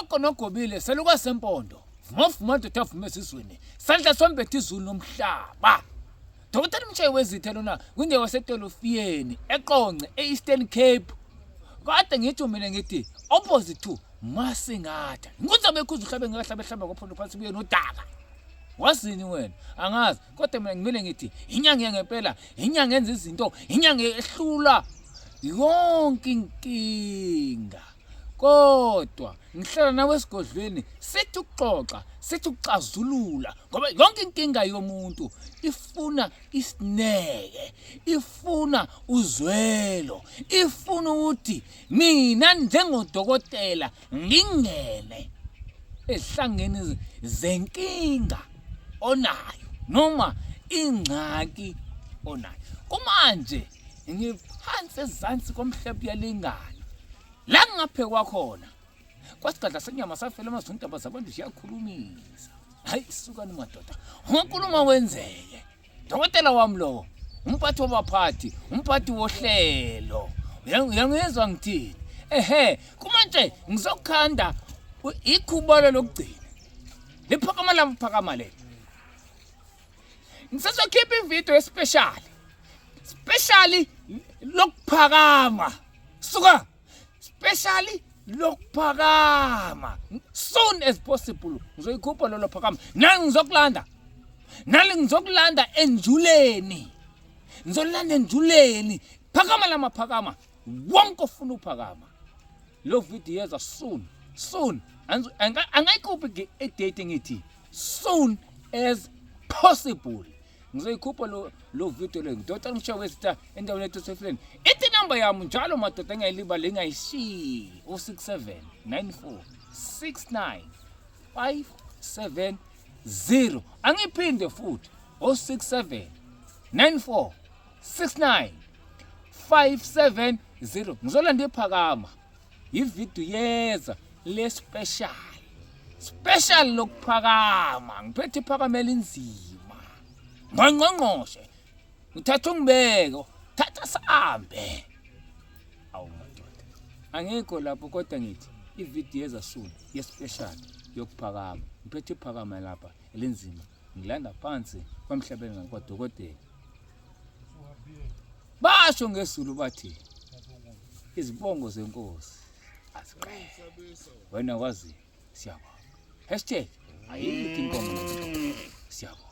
Gogo nogobile selukwasempondo. Vuma vuma ndoda vuma esizweni. Sandla sombethe izulu nomhlaba. Dokotela Mshayi wezitha lona kwindawo yaseTolofiyeni eQonce e-Eastern Cape. Kade ngithi mina ngithi opposite to Masingatha. Ngikuzwa bekhuza uhlabe ngekahlabe hlamba kwaphondo phansi buye nodaka. Wazini wena? Angazi kodwa mina ngimele ngithi inyanga yangempela, inyanga enza izinto, inyanga ehlula yonke inkinga. Kodwa ngihlala nawe esigodlweni sithi ukuxoxa, sithi ukuxazulula ngoba yonke inkinga yomuntu ifuna isineke, ifuna uzwelo, ifuna ukuthi mina njengodokotela ngingene ezihlangeni zenkinga onayo noma ingxaki onayo. Kumanje ngiphansi ezansi komhlaba uyalingana la ngingaphekwa khona kwasigadla senyama safela amazulu indaba zabantu ziyakhulumisa. Hayi sukani madoda, ungakhuluma wenzeke. Dokotela wami lowo, umphathi wabaphathi, umphathi wohlelo. Uyangizwa ngithini? Ehe, kumanje ngizokhanda ikhubalo lokugcina. Liphakama lamphakama leli. Ngisazokhipha ivideo especial. Special lokuphakama. Suka. Special lokuphakama. Soon as possible ngizoyikhupha lolo phakama. Nani ngizokulanda. Nani ngizokulanda enjuleni. Ngizolanda enjuleni. Phakama lamaphakama. Wonke ofuna uphakama. Lo video yeza soon. Soon. Angayikhuphi i-date ngithi soon as possible. Ngizoyikhupha lo lo video le. Ngidota ngisho wezitha endaweni ethu sefleni. Ithi number yami njalo madoda engayilibali engayishiyi 067 94 69 570. Angiphinde futhi 067 94 69 570. Ngizolanda iphakama. Ividiyo yeza le special. Special lokuphakama. Ngiphethe iphakama elinzima. Ngqongqongqoshe. Ngithatha ungibeke. Thatha sambe. Awu madoda. Angikho lapho kodwa ngithi ividiyo yeza soon ye special yokuphakama. Ngiphethe iphakama lapha elinzima. Ngilanda phansi kwamhlabeni ngakwadokotela. Basho ngesulu bathi izibongo zenkosi aziqele. Wena wazi siyabonga. Hashtag ayikho inkomo. Siyabonga.